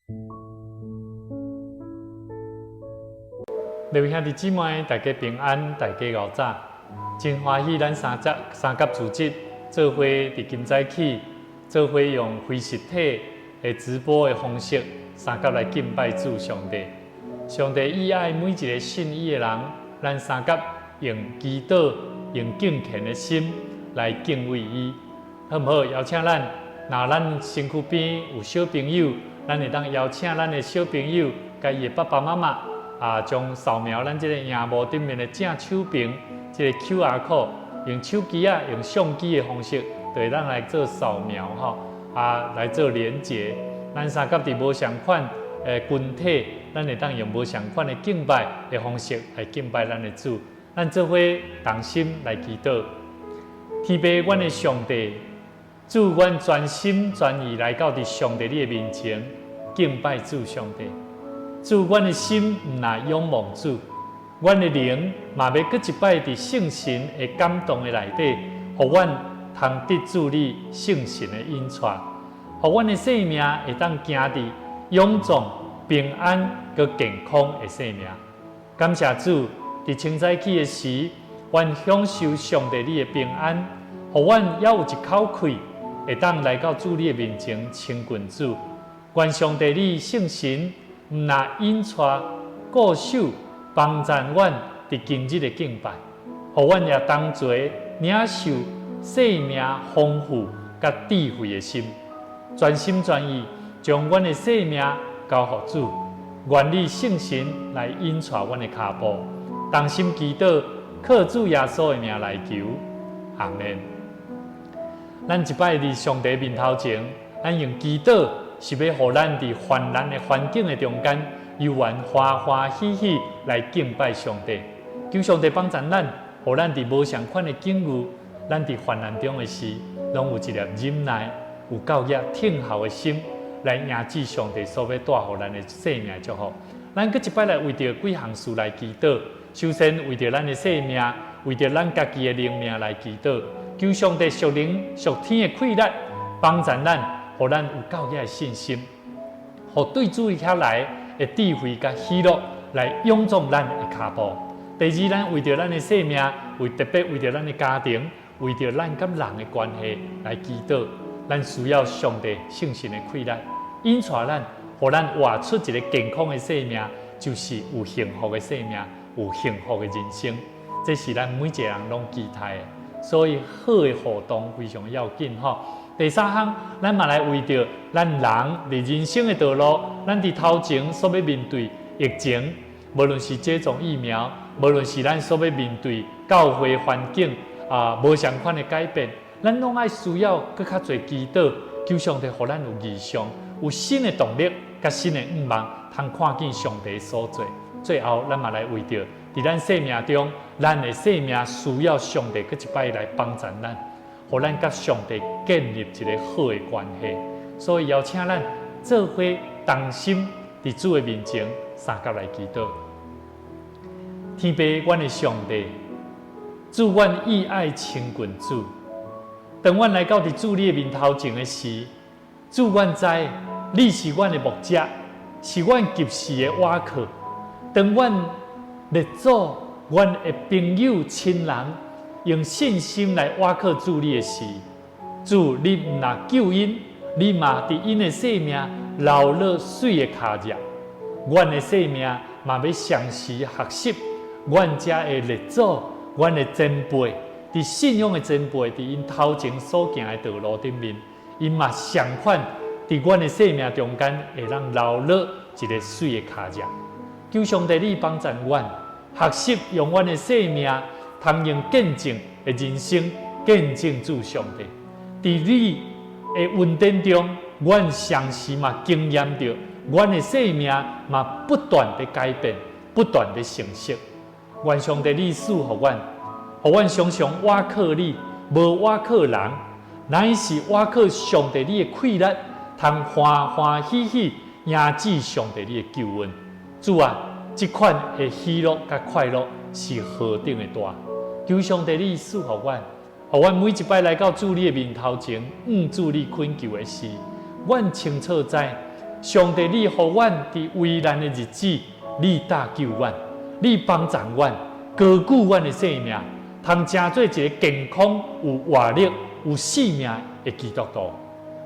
各位兄弟姊妹，大家平安，大家午早，真歡喜咱三節三甲組織做伙佇今早起，做伙用非實體的直播的方式，相佮來敬拜主上帝。上帝伊愛每一個信伊的人，咱相佮用祈禱、用敬虔的心來敬畏伊，好毋好？邀請咱，若咱身軀邊有小朋友，咱會當邀請咱的小朋友，佮伊的爸爸媽媽。啊，將掃描咱這個螢幕頂面的正手邊這個 QR code，用手機啊，用相機的方式，就會當來做掃描吼，啊，來做連結。咱相佮佇無仝款的群體，咱會當用無仝款的敬拜的方式來敬拜咱的主。咱做伙同心來祈禱，天父，阮的上帝，主，阮全心全意來到佇上帝你的面前敬拜主上帝。主，阮的心毋但仰望主，阮的靈嘛欲閣一擺佇聖神的感動的內底，予阮通得主你聖神的引帶，予阮的生命會當行佇勇壯、平安、閣健康的生命。感謝主，佇清早起的時，阮享受上帝你的平安，予阮猶有一口氣，會當來到主你的面前親近主。願上帝你聖神，毋但引帶、顧守、幫贊阮佇今日的敬拜，予阮也同齊領受生命豐富佮智慧的心，全心全意將阮的生命交予主，願你聖神來引帶阮的跤步，同心祈禱，靠主耶穌的名來求，阿們。咱一擺佇上帝面頭前，咱用祈禱，是欲予咱佇患難的環境的中間，猶原歡歡喜喜來敬拜上帝。求上帝幫助咱，予咱佇無仝款的境遇，咱佇患難中的時，攏有一粒忍耐、有夠額聽候的心，來迎接上帝所欲帶予咱的生命祝福。咱閣一擺來為著幾項事來祈禱。首先為著咱的生命，為著咱家己的靈命來祈禱，求上帝屬靈屬天的氣力幫助咱。予咱有夠額的信心，予對主遐來的智慧佮喜樂來勇壯咱的跤步。第二，咱為著咱的生命，為特別為著咱的家庭，為著咱佮人的關係來祈禱。咱需要上帝聖神的氣力，引帶咱，予咱活出一个健康的生命，就是有幸福的生命，有幸福的人生。這是咱每一個人攏期待的。所以，好的互動非常要緊吼。第三項，咱嘛來為著咱人佇人生的道路，咱佇頭前所欲面對疫情，無論是接種疫苗，無論是咱所欲面對教會環境啊無仝款的改變，咱攏愛需要閣較濟祈禱，求上帝予咱有異象，有新的動力，佮新的向望，通看見上帝所做。最後，咱嘛來為著佇咱生命中，咱的生命需要上帝閣一擺來幫助咱。予咱佮上帝建立一个好的關係，所以邀請咱做伙同心佇主的面前相佮來祈禱。天父，阮的上帝，主，阮意愛親近主。當阮來到佇主你的面頭前的時，主，阮知你是阮的牧者，是阮及時的倚靠。當阮列祖、阮的朋友、親人，用信心來倚靠主你的時，主，你毋但救𪜶，你嘛佇𪜶的生命留落媠的跤跡。阮的生命嘛欲常時學習，阮遮的列祖、阮的前輩，佇信仰的前輩，佇𪜶頭前所行的道路頂面，𪜶嘛仝款佇阮的生命中間會當留落一个媠的跤跡。求上帝你幫助阮，學習用阮的生命，通用見證的人生見證主上帝。佇你的恩典中，阮常時嘛經驗著，阮的生命嘛不斷的改變，不斷的成熟。願上帝你賜予阮，予阮常常倚靠你，無倚靠人，乃是倚靠上帝你的氣力，通歡歡喜喜迎接上帝你的救恩。主啊，這款的喜樂佮快樂是何等的大！求上帝你賜予阮，予阮每一擺來到主你的面頭前，向主你懇求的時，阮清楚知，上帝，你予阮佇危難的日子，你搭救阮，你幫助阮，高舉阮的性命，通成做一个健康、有活力、有生命的基督徒。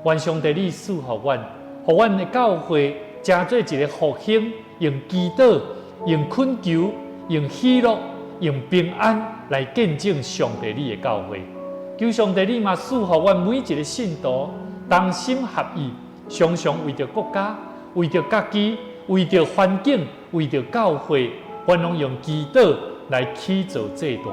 願上帝你賜福阮，予阮的教會成做一个復興，用祈禱、用懇求、用喜樂、用平安來見證上帝你的教會。求上帝你嘛賜予阮每一个信徒同心合意，常常為著國家、為著家己、為著環境、為著教會，阮攏用祈禱來起造祭壇。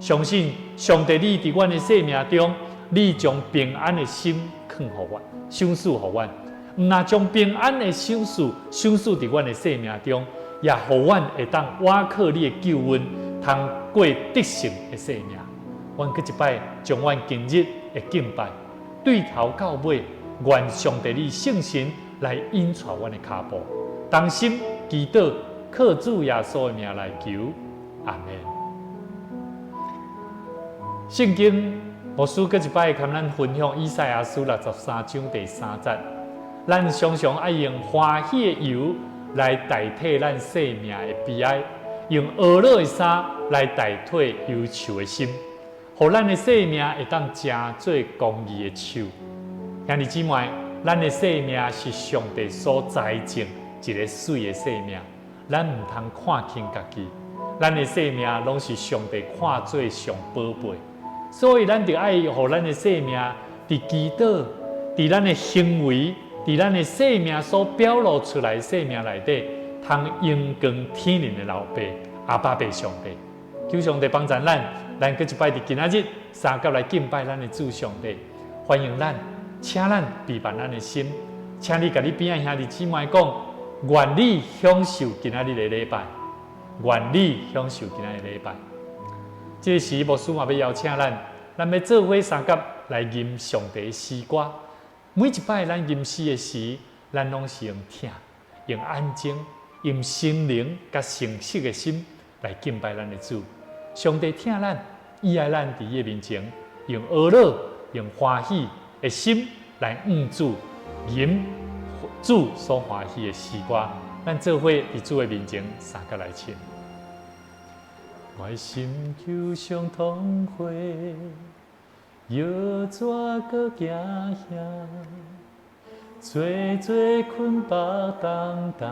相信上帝你佇阮的生命中，你將平安的心囥予阮，賞賜予阮。毋但將平安的賞賜賞賜佇阮的生命中，也予阮會當倚靠你的救恩，通過得勝的生命。阮閣一擺將阮今日的敬拜對頭到尾，願上帝你聖神來引帶阮的跤步，同心祈禱，靠主耶穌的名來求，阿們。聖經牧師閣一擺共咱分享以賽亞書63章第3節，咱常常愛用歡喜的油來代替咱生命的悲哀，用歡樂的衫來代替憂愁的心，予咱的生命會當成做公義的樹。兄弟姊妹，咱的生命是上帝所栽種一个媠的生命，咱毋通看輕家己。咱的生命攏是上帝看做上寶貝，所以咱著愛予咱的生命佇祈禱、佇咱的行為、佇咱的生命所表露出來的生命內底，通榮光天靈的老爸阿爸父上帝。求上帝幫助咱，咱閣一擺佇今仔日相佮來敬拜咱的主上帝。歡迎咱，請咱備辦咱的心，請你共你邊仔兄弟姊妹講，願你享受今仔日的禮拜，願你享受今仔日的禮拜。這個時牧師嘛欲邀請咱，咱欲做伙相佮來吟上帝的詩歌。每一擺咱吟詩的時，咱攏是用疼、用安靜、用心靈佮誠實的心來敬拜咱的主。上帝疼咱，伊愛咱佇伊的面前用歡樂、用歡喜的心來向主吟主所歡喜的詩歌。咱做伙佇主的面前相佮來唱。我的心求上痛悔，欲怎閣行遐？做做捆縛重擔，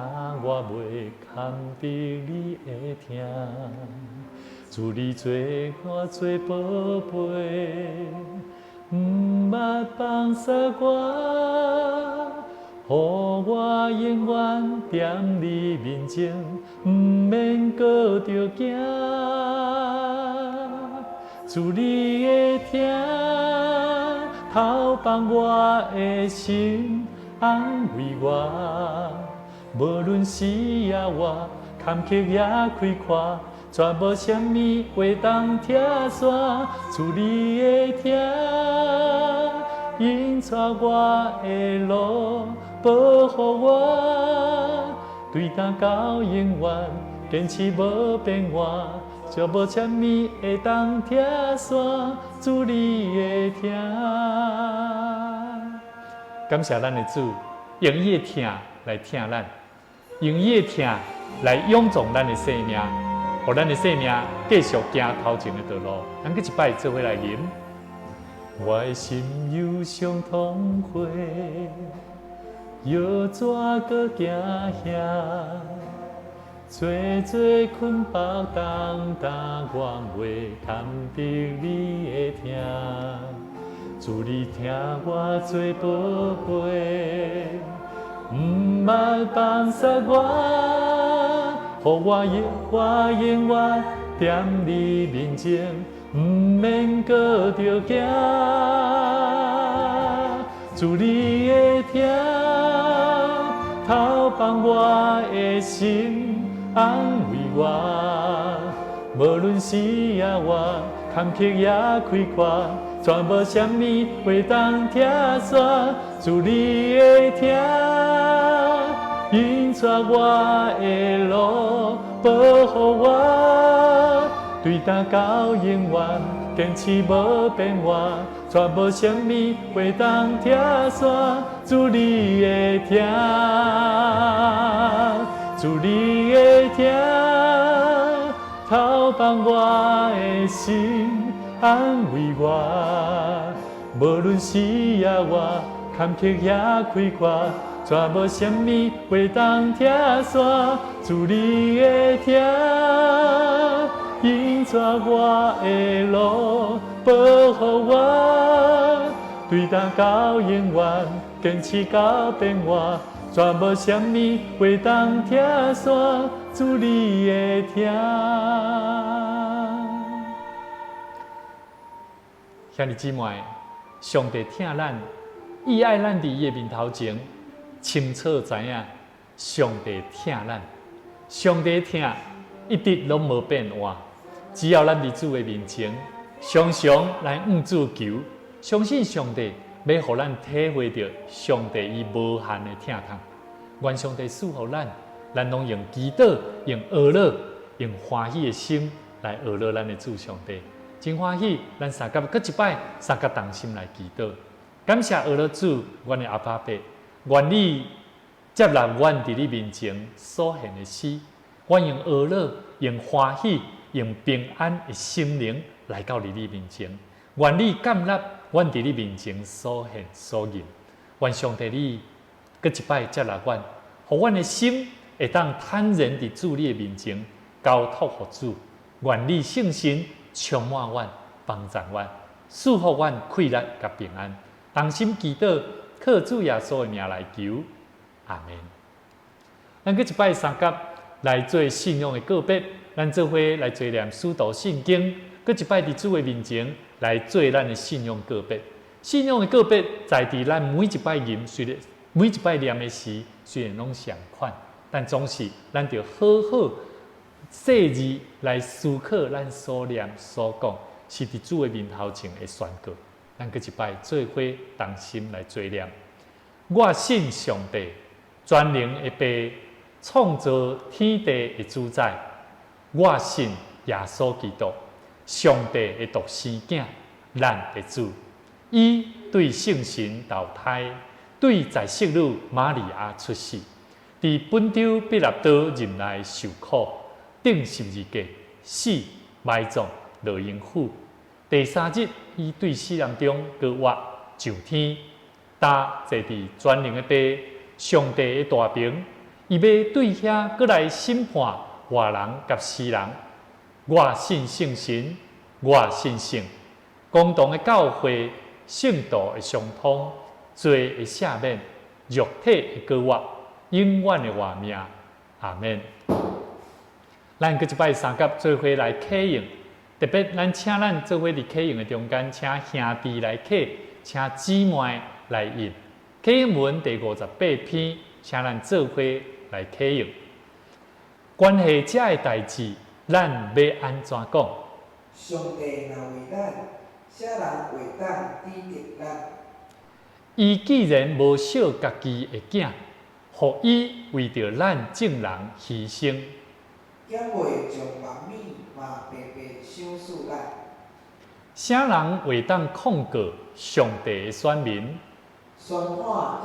我袂堪得你的疼。主你做我做寶貝，毋捌放捨我，予我永遠踮你面前，毋免閣著驚。主你的疼，投放我的心，安慰我。無論死抑活，坎坷抑開闊，絕無啥物會當拆散。主你的疼，引帶我的路，保護我，對今到永遠，堅持無變換，絕無啥物會當拆散。主你的疼，感謝咱的主，用伊的疼來疼咱，用伊的疼來養壯咱的生命，予咱的生命繼續行頭前的道路。咱閣一擺做伙來吟。我的心憂傷痛悔，欲怎閣行遐？做做捆縛重擔，我袂堪得你的疼。主你疼我做寶貝，毋捌放捨我，予我永我永遠踮你面前，毋免閣著驚。主你的疼，投放我的心，安慰我。無論死抑活，坎坷抑開闊，絕無啥物會當拆散。主你的疼，引帶我的路，保護我，對今到永遠，堅持無變換，绝无啥物会当拆散主你的疼，主你的疼，透放我的心，安慰我。无论死抑活，坎坷抑快活，绝无啥物会当拆散主你的疼，引带我的路，保护我，对今到永远，坚持到变活，绝无啥物会当拆散主你的疼。兄弟姊妹，上帝疼咱，伊爱咱伫伊的面头前，清楚知影上帝疼咱，上帝疼一直攏無變換。只要咱佇主的面前，常常來向主求，相信上帝欲予咱體會著上帝伊無限的疼痛。願上帝賜予咱，咱攏用祈禱、用哀禱、用歡喜的心來哀禱咱的主上帝。真歡喜，咱相佮閣一擺，相佮同心來祈禱。感謝阿樂主，阮的阿爸父，願你接納阮佇你面前所獻的詩，阮用哀禱、用歡喜、用平安的心靈來到佇你面前。願你接納阮佇你面前所獻所認。願上帝你閣一擺接納阮，予阮的心會當坦然佇主你的面前交託予主。願你聖神充滿阮，幫助阮，賜予阮氣力佮平安。同心祈禱，靠主耶穌的名來求，阿們。咱閣一擺相佮來做信仰的告別，咱做伙來追念使徒信經，閣一擺佇主的面前來做咱的信仰告別。信仰的告別，在佇咱每一擺吟，雖然每一擺念的時，雖然攏相款，但總是咱著好好細膩來思考咱所念所講，是佇主的面頭前的宣告。咱閣一擺做伙同心來追念。我信上帝，全能的父，創造天地的主宰。我信耶穌基督，上帝的獨生囝，咱的主。伊對聖神投胎，對在聖女瑪利亞出世，佇本丟彼拉多任內受苦，釘十字架，死，埋葬，落陰府。第三日，伊對死人中閣活上天，搭坐佇全能的父，上帝的大爿，伊欲對遐閣來審判活人佮死人。我信聖神，我信聖公同的教會，聖徒的相通，罪的赦免，肉體的復活，永遠的活命。阿們。咱閣一擺相佮做伙來啟用，特別咱請咱做伙佇啟用的中間，請兄弟來啟，請姊妹來應。啟應文第58篇，請咱做伙來啟用。關係這个代誌，咱欲按怎講？上帝若為咱，啥人會當抵擋咱？伊既然無惜家己的囝，予伊為著咱眾人犧牲，敢袂將萬物嘛白白賞賜咱？啥人會當控告上帝的選民？宣判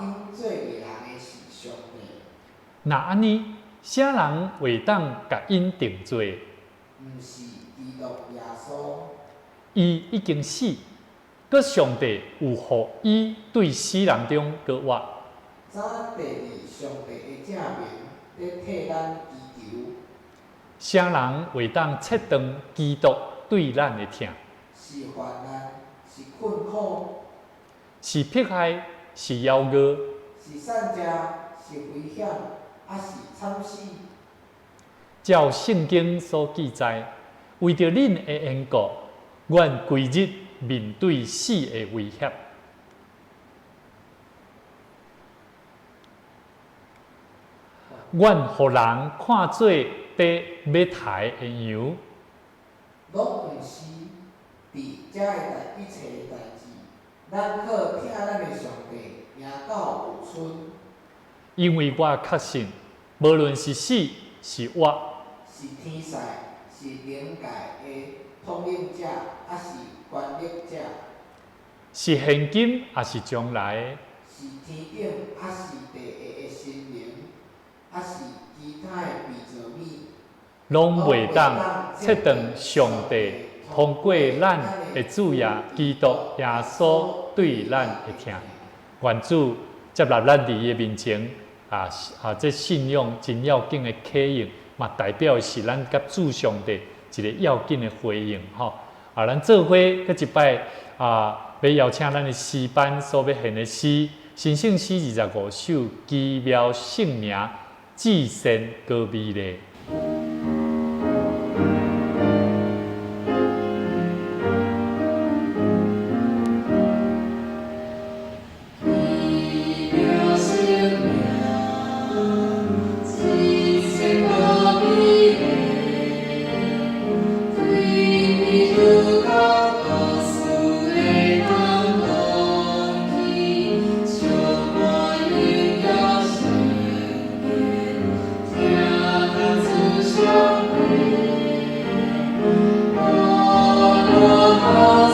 有罪的人的是上帝。若按呢，啥人會當共𪜶定罪？毋是基督耶穌。伊已經死，閣上帝又予伊對死人中閣活。早佇佇上帝的正面，咧替咱祈求。啥人會當切斷基督對咱的疼？是患難，是困苦，是迫害，是枵餓，是散食，是危險，抑是慘死？照聖經所記載，為著恁的緣故，阮規日面對死的威脅。阮予人看做佇欲刣的羊。攏毋是，佇遮个代一切代誌，咱靠疼咱的上帝，贏到有賰。因為我確信，無論是死是活，是天使，是靈界的統領者，抑是權力者。是現今抑是將來的，是天頂抑是地下的神靈，抑是其他的被造物，攏袂當切斷上帝通過咱的主耶基督耶穌對咱的疼。願主接納咱佇伊的面前啊啊！這信仰真要緊的啟應，嘛代表是咱佮主上帝一个要緊的回應吼。啊，咱做伙閣一擺啊，欲邀請咱的詩班所欲獻的詩，神聖詩25首，奇妙聖名，至善高美麗。奇妙聖名，至聖高美麗，對彼如甲故事的當講起，充滿榮耀聖殿，聽見主上帝，阿羅哈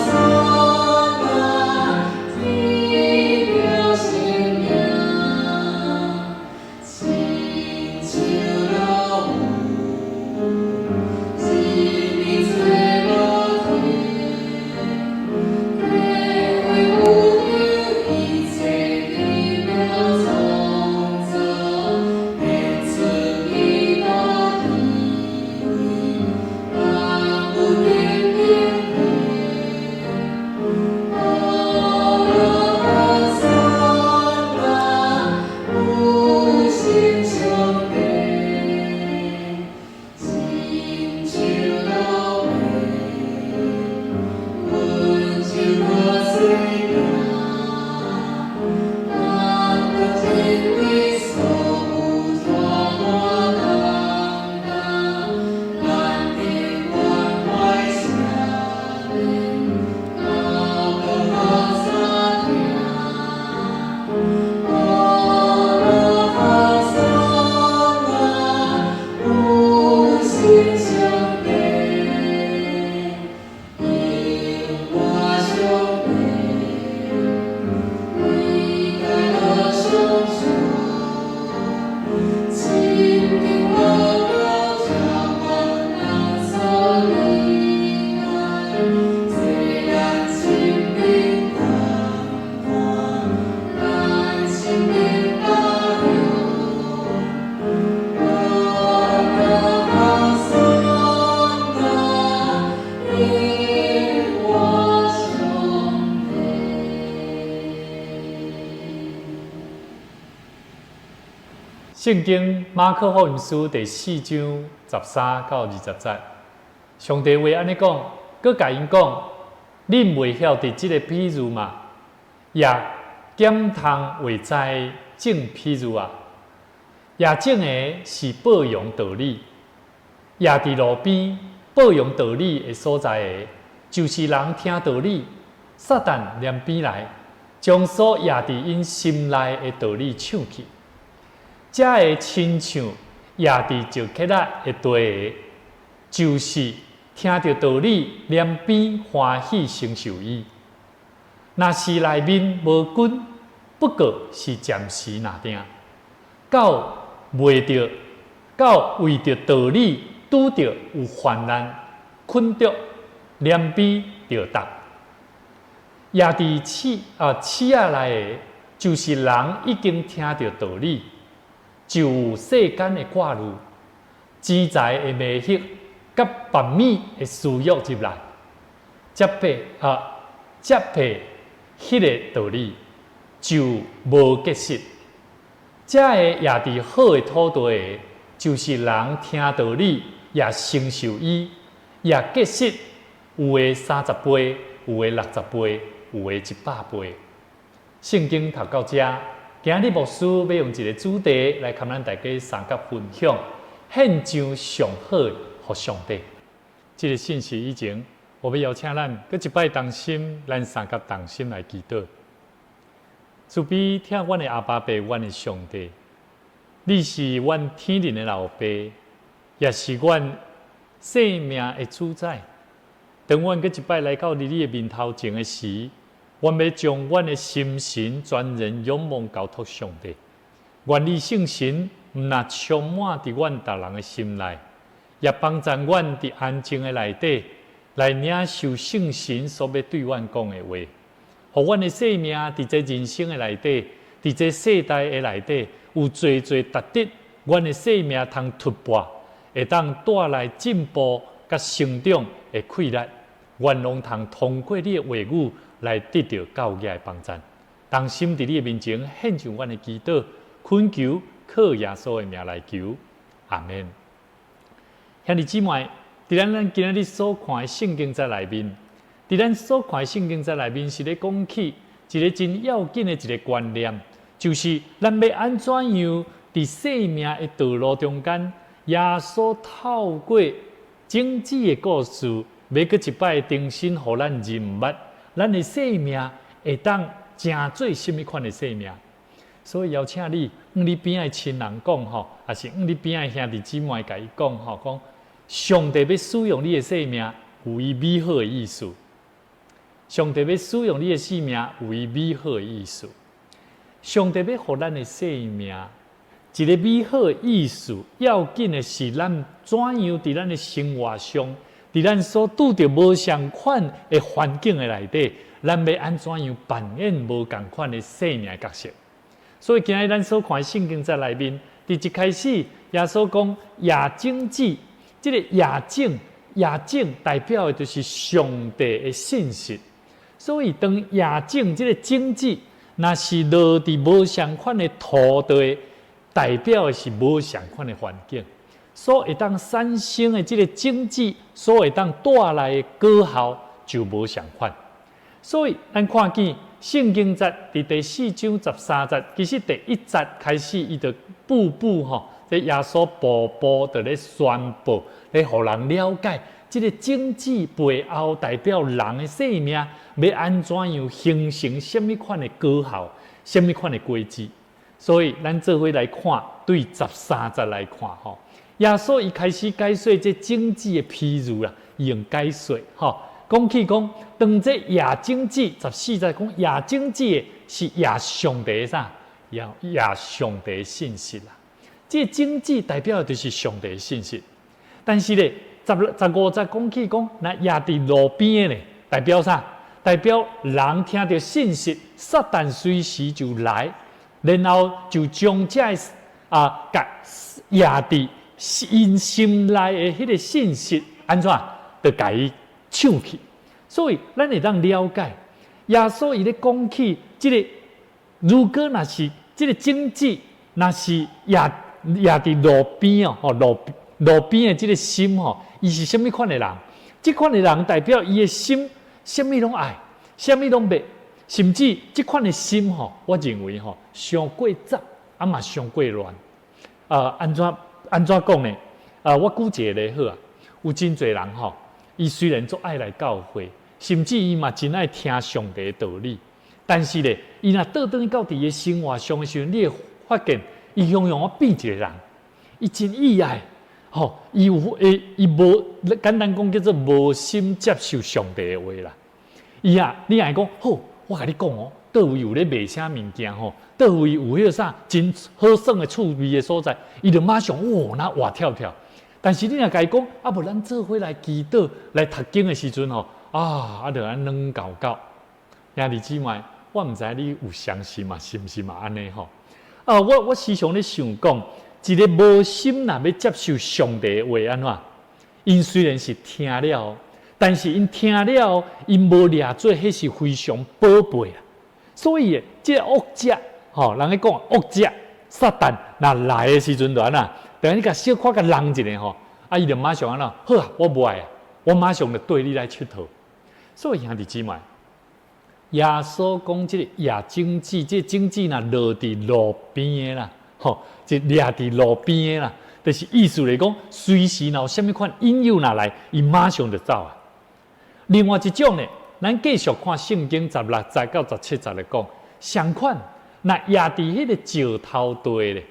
桑那，奇妙聖名，親像老牛，入伫做无天，体會有一切奇妙創造，顯出伊大智慧，萬有點點點。阿羅哈桑那，有神上帝，親像老爸，阮就看世行，感覺真理所有拖滿重擔，咱的關懷赦免，到閣好三聽。阿羅哈桑那，有神上帝，永活上帝，偉大路上主，親近樂妙充滿咱所理解，做咱心靈同伴，咱心靈大用。阿羅哈桑那，永活上帝。聖經馬可福音書第四章13到20節，上帝話按呢講，閣共𪜶講：恁袂曉得這个比喻嗎？也敢通會知種比喻啊？野種的是播揚道理，野佇路邊播揚道理的所在的，就是人聽道理，撒旦連邊來，將所野佇𪜶心內的道理搶去。這个親像野佇石刻仔的地的，就是聽著道理，連邊歡喜承受伊。若是內面無根，不過是暫時若定，到袂著，到為著道理拄著有患難困著，連邊就觸。野佇刺啊刺仔內的，就是人已經聽著道理，就有世間的掛慮、錢財的迷惑、佮縛物的私欲入來，接迫啊接迫彼个道理，就無結實。這个野佇好的土地的，就是人聽道理，也承受伊，也結實，有的30倍，有的60倍，有的100倍。聖經讀到這，今日牧師欲用一个主題來共咱大家相佮分享，獻上上好的予上帝。這个信息以前，我欲邀請咱閣一擺同心，咱相佮同心來祈禱。慈悲疼阮的阿爸父，阮的上帝，你是阮天靈的老爸，也是阮生命的主宰。當阮閣一擺來到佇你的面頭前的時，阮欲將阮的心神全然仰望交託上帝。願你聖神毋但充滿佇阮逐人的心內，也幫助阮佇安靜的內底來領受聖神所欲對阮講的話，予阮的生命佇這人生的內底，佇這世代的內底，有濟濟值得阮的生命通突破，會當帶來進步佮成長的氣力。願攏通通過你的話語來得著教育的幫助。同心佇你的面前獻上阮的祈禱，懇求靠耶穌的名來求，阿們。兄弟姊妹，佇咱今仔日所看的聖經節內面，佇咱所看的聖經節內面是咧講起一个真要緊的一个觀念，就是咱欲按怎樣佇生命的道路中間，耶穌透過種子的故事，欲閣一擺重新予咱認捌，咱的生命會當成做啥物款的生命。所以邀請你，向你邊仔的親人講吼，抑是向你邊仔的兄弟姊妹共伊講吼，講上帝欲使用你的生命，有伊美好的意思。上帝欲使用你的生命，有伊美好的意思。上帝欲予咱的生命一个美好的意思，要緊的是咱怎樣佇咱的生活上，佇咱所拄著無相款的環境的內底，咱欲按怎樣扮演無仝款的生命的角色。所以今日咱所看的聖經節內面，佇一開始耶穌講野種子，這个野種，野種代表的就是上帝的信實。所以當野種這个種子，若是落佇無相款的土地，代表的是無相款的環境，所會當產生的這个種子，所會當帶來的果效就無相款。所以咱看見聖經節佇第四章十三節，其實第一節開始，伊就步步吼，這耶穌步步就咧宣布，咧予人了解，這个種子背後代表人的生命，欲按怎樣形成啥物款的果效，啥物款的果子。所以咱做伙來看，對十三節來看吼，耶穌伊開始解說這種子的譬喻啦，伊用解說吼。講起講，當這野種子十四節講野種子的是野上帝的啥？野野上帝的信息啦。這種子代表的就是上帝的信息。但是咧，十五節講起講，若野佇路邊的咧，代表啥？代表人聽著信息，撒旦隨時就來，然後就將這个啊，共野佇𪜶心內的彼个信息，按怎？就共伊搶去。所以，咱會當了解耶穌伊咧講起這个，如果若是這个種子，若是野野佇路邊哦，吼路邊的這个心吼，伊是啥物款的人？這款的人代表伊的心，啥物攏愛，啥物攏欲，甚至這款的心吼，我認為吼，傷過雜，啊嘛傷過亂。按怎按怎講呢？我舉一個例好啊，有真濟人吼，伊雖然足愛來教會，甚至伊嘛真愛聽上帝的道理，但是咧，伊若倒轉去到佇伊生活上的時陣，你會發現伊雄雄啊變一個人，伊真意愛，吼，伊有會伊無簡單講叫做無心接受上帝的話啦。伊啊，你若講好，我共你講哦，佗位有咧賣啥物件吼，佗位有彼个啥真好耍的趣味的所在，伊就馬上哦，若活跳跳。但是你若共伊講，啊無咱做伙來祈禱、來讀經的時陣吼，啊，就按軟厚厚。兄弟姊妹，我毋知你有相信嘛，是毋是嘛按呢吼？啊，我時常咧想講，一个無心若欲接受上帝的話按怎？𪜶雖然是聽了，但是𪜶聽了，𪜶無掠做，彼是非常寶貝啊。所以，這个惡者，吼，人咧講惡者撒旦，若來的時陣就按怎？等於你共小可共弄一下吼，啊，伊就馬上按怎？好啊，我無愛啊，我馬上就綴你來𨑨迌。所以兄弟姊妹，耶穌講這个野種子，這个種子若落佇路邊的啦，吼，就掠佇路邊的啦，就是意思來講，隨時若有啥物款引誘若來，伊馬上就走啊。另外一種呢，咱繼續看聖經十六節到十七節來講，相款，若野佇彼个石頭地咧，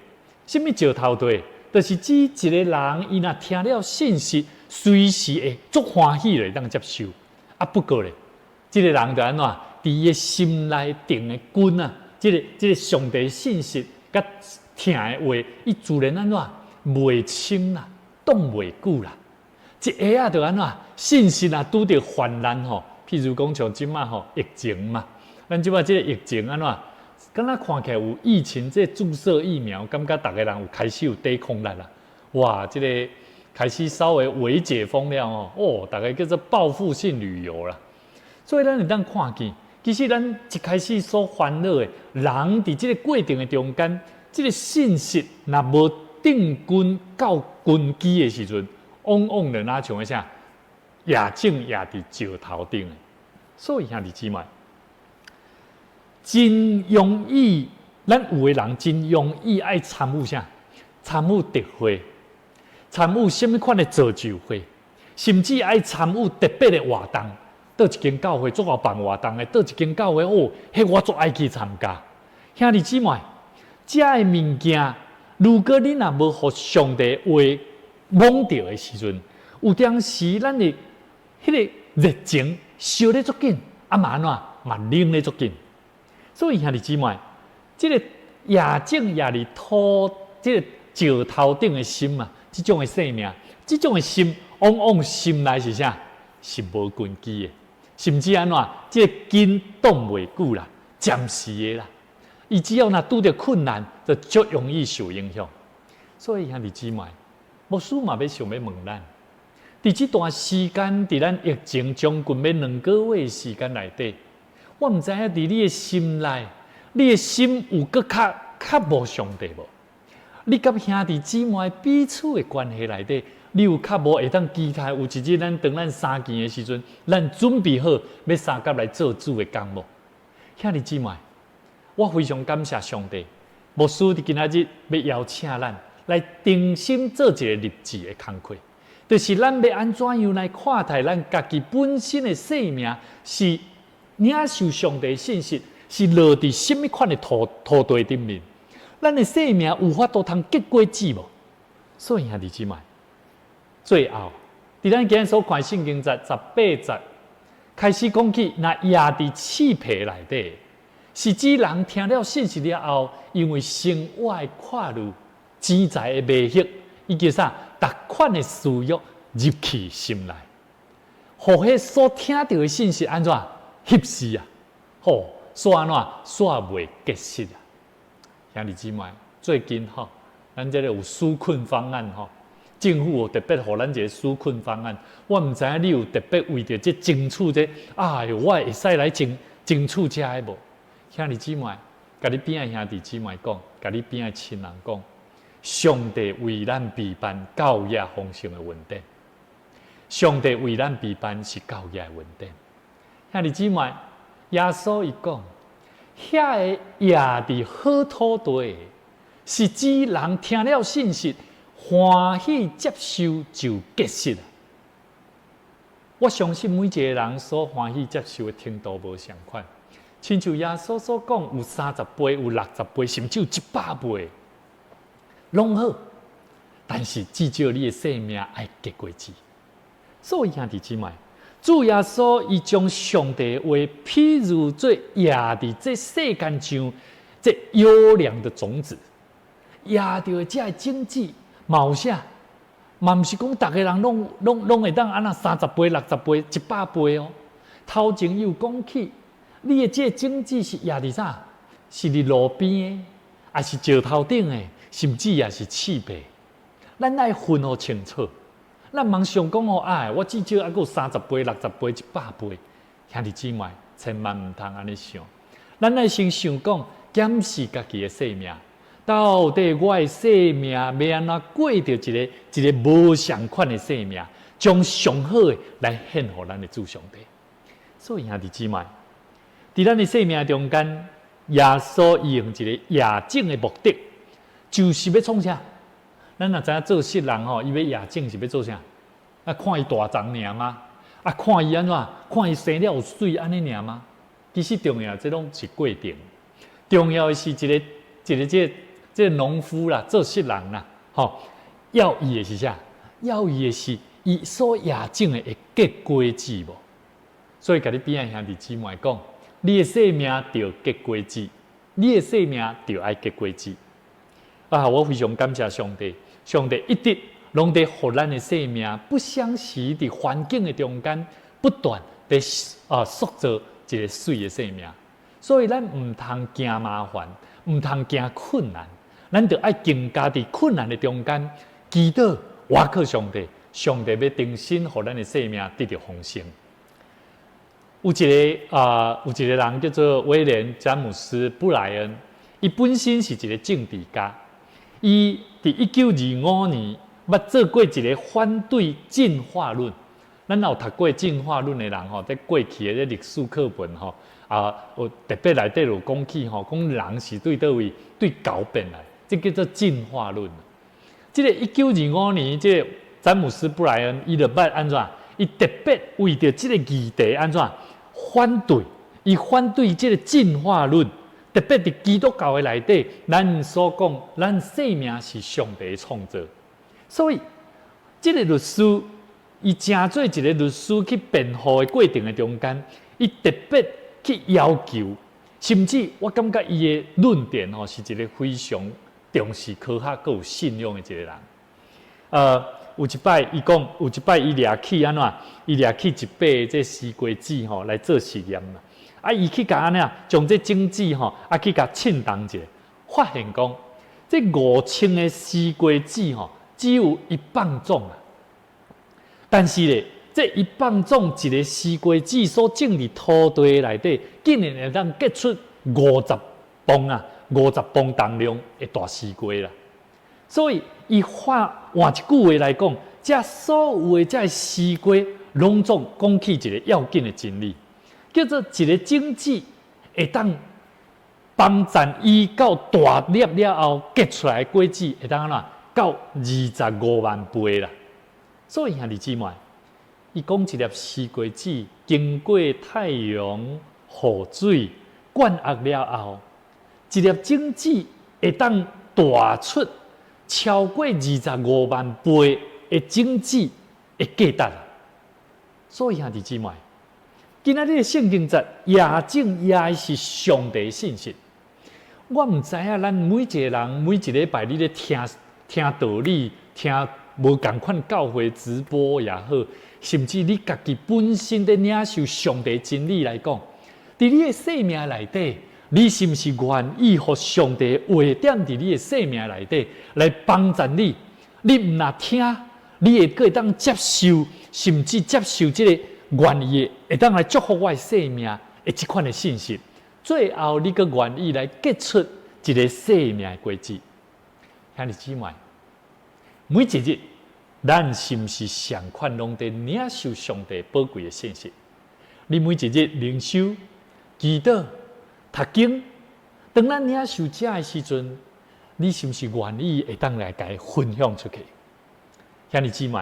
啥物石頭地？就是指一个人，伊若聽了信息，隨時會足歡喜會當接受。啊，不過咧，這个人就按怎？佇伊的心內定的根啊，這個上帝信息佮疼的話，伊自然按怎袂深啦，擋袂久啦。一下仔就按怎信息若拄著患難吼，譬如講像這馬吼疫情嘛，咱這馬這個疫情按怎？敢若看起來有疫情，這個注射疫苗，感覺逐个人有開始有抵抗力啦。哇，這個開始稍微微解封了哦，哦，逐个叫做報復性旅遊啦。所以咱會當看見，其實咱一開始所煩惱的，人佇這個過程的中間，這個信息若無定根到根基的時陣，往往就若像啥，野種野佇石頭頂的。所以兄弟姊妹，真容易，咱有的人真容易愛參與啥？參與特會，參與啥物款的造就會，甚至愛參與特別的活動。佗一間教會足𠢕辦活動的，佗一間教會哦，彼我足愛去參加。兄弟姊妹，這个物件，如果你若無予上帝話摸著的時陣，有當時咱的彼个熱情燒咧足緊，啊嘛按怎嘛冷咧足緊。所以兄弟姊妹，這个野種野佇土，這个石頭頂的心啊，這種的生命，這種的心，往往心內是啥？是無根基的，甚至按怎，這个根擋袂久啦，暫時的啦。伊只要若拄著困難，就足容易受影響。所以兄弟姊妹，牧師嘛欲想欲問咱，佇這段時間，佇咱疫情將近欲2個月時間內底，我毋知影佇你的心內，你的心有閣較較無上帝無？你佮兄弟姊妹彼此的關係內底，你有較無會當期待有一日咱當咱相見的時陣，咱準備好欲相佮來做主的工無？兄弟姊妹，我非常感謝上帝，牧師佇今仔日欲邀請咱來重新做一個立志的工課，就是咱欲按怎樣來看待咱家己本身的生命，是領受上帝信息，是落佇啥物款的土地頂面？咱的生命有法度通結果子無？所以兄弟姊妹，最後，佇咱今日所看聖經節18節開始講起，若野佇刺皮內底，是指人聽了信息了後，因為生活的掛慮、錢財的迷惑，以及啥逐款的私欲入去心內，予彼所聽著的信息按怎翕死啊？吼，煞按怎煞袂結實啊？兄弟姊妹，最近吼，咱這個有紓困方案吼，政府有特別予咱一個紓困方案。我毋知影你有特別為著這爭取這，哎喲，我會使來爭取這个無？兄弟姊妹，共你邊仔兄弟姊妹講，共你邊仔親人講，上帝為咱備辦夠額豐盛的恩典。上帝為咱備辦是夠額的恩典。兄弟姊妹，耶穌伊講，遐个野佇好土地，是指人聽了信息，歡喜接受就結實。我相信每一個人所歡喜接受的程度無相款。親像耶穌所講，有30倍，有60倍，甚至有100倍，攏好。但是至少你的生命愛結果子。所以兄弟姊妹，主耶穌伊將上帝話譬如做野佇這世間上這優良的種子，野著的這个種子，嘛有啥？嘛毋是講逐个人攏會當按怎30倍、60倍、100倍哦。頭前有講起，你的這個種子是野佇啥？是佇路邊的，抑是石頭頂的，甚至也是刺皮。咱愛分予清楚。咱毋通想講哦，哎，我至少猶閣有30倍、60倍、100倍。兄弟姊妹，千萬毋通按呢想。咱愛先想講，檢視家己的生命，到底我的生命欲按怎過著一个一个無仝款的生命，將上好的來獻予咱的主上帝。所以兄弟姊妹，佇咱的生命中間，耶穌伊用一个野種的目的，就是欲創啥？咱若知影做穡人吼，伊欲野種是欲做啥？啊，看伊大叢爾嗎？啊，看伊按怎？看伊生了有媠按呢爾嗎？其實重要，這攏是過程。重要的是一个一个這個這個農夫啦，做穡人啦，吼，要伊的是啥？要伊的是伊所野種的會結果子無？所以，共你邊仔兄弟姊妹講，你的生命著結果子，你的生命著愛結果子。啊，我非常感謝上帝，上帝一直攏佇予咱的生命不相時佇環境的中間不斷佇塑造一個媠的生命。所以咱毋通驚麻煩，毋通驚困難，咱著愛更加佇困難的中間祈禱，倚靠上帝，上帝欲重新予咱的生命得著豐盛。有一個人叫做威廉詹姆斯布萊恩，伊本身是一個政治家。伊佇1925年捌做過一個反對進化論。咱有讀過進化論的人吼，佇過去的這歷史課本吼，有特別內底有講起吼，講人是對佗位對狗變來，這叫做進化論。這個一九二五年，這個詹姆斯布萊恩伊就捌按怎？伊特別為著這個議題按怎反對？伊反對這個進化論，特別佇基督教的內底，咱所講，咱生命是上帝創造，所以這個律師伊成做一個律師去辯護的過程的中間，伊特別去要求，甚至我感覺伊的論點吼是一個非常重視科學、閣有信仰的一個人。有一擺伊講，有一擺伊掠去按怎？伊掠去一塊這西瓜籽吼來做實驗啦。啊，伊去共按呢，將這種子吼啊去共稱重者，發現講這5稱的西瓜籽吼只有1磅重啊。但是咧，這一磅重一个西瓜籽所種佇土地內底，竟然會當結出五十磅啊，50磅重量的大西瓜啦。所以，伊換換一句話來講，這所有的這西瓜，攏總講起一個要緊的真理，叫做一個種子會當幫贊伊到大粒了後結出來的果子，會當按怎到25萬倍啦。所以兄弟姊妹，伊講一粒西瓜子經過太陽、雨水灌壓了後，一粒種子會當大出超過二十五萬倍的種子的價值。所以兄弟姊妹，今仔日的聖經節也種也是上帝信息。我毋知影咱每一個人每一禮拜你咧聽聽道理，聽無仝款教會直播也好，甚至你家己本身咧領受上帝真理來講，佇你的生命內底，你是毋是願意予上帝話踮佇你的生命內底來幫助你？你毋若聽，你會閣會當接受，甚至接受這個願意會當來祝福我的生命的這款的信息。最後，你閣願意來結出一個生命的果子。兄弟姊妹，每一日，咱是毋是仝款攏佇領受上帝寶貴的信息？你每一日靈修、祈禱、讀經，當咱領受這的時陣，你是毋是願意會當來共伊分享出去？兄弟姊妹，